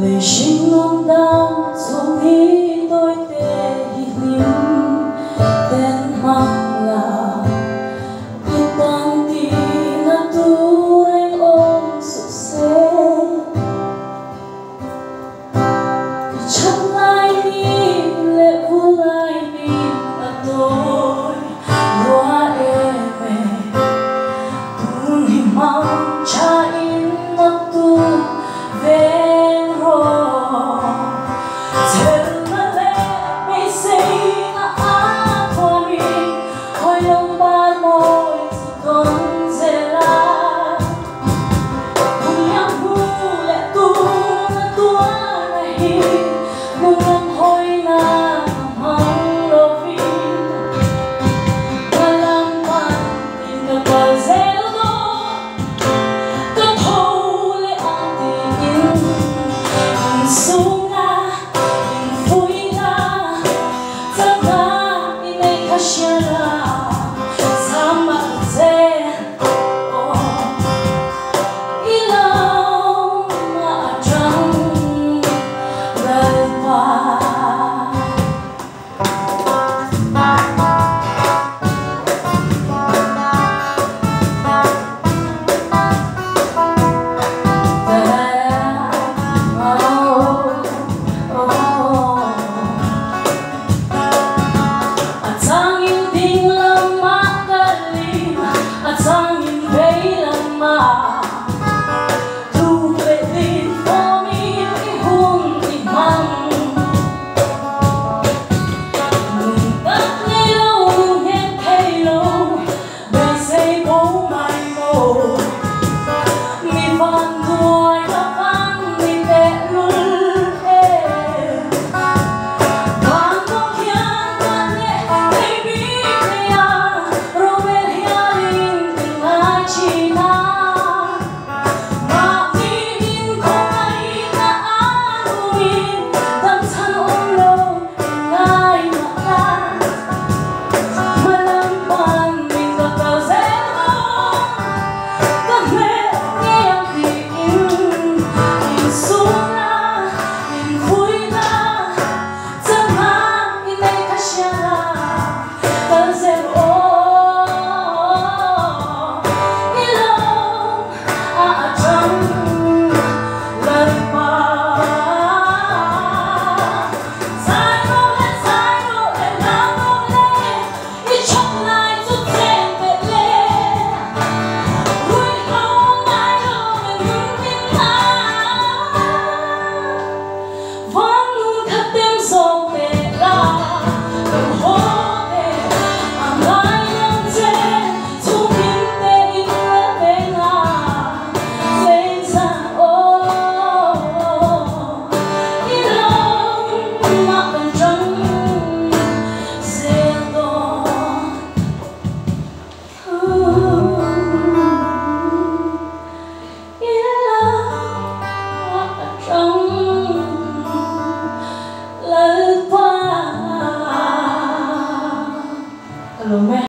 Lei hringnun dam chhung hi tawite hi hlim ten hmang la, i tan tihna tur eng awm suh se. I that lai ni leh vul lai ni a tawi rua em e. Tun hi hmang tha in a tum veng rawh. Chhelna leh beiseina a thuamin hawi lo par mawi chu tawn zel a. Hung hmu leh tuna tuarna hi hnunglam hawina ka hmang lovin hmalam panin ka kal zel dawn. Ka tho leh ang tiin insumna, infuihna, chakna i neih kha hria la, zam mah ta che aw. I lamah a tang Lalpa. A changin ding lamah kalin, a changin vei lamah.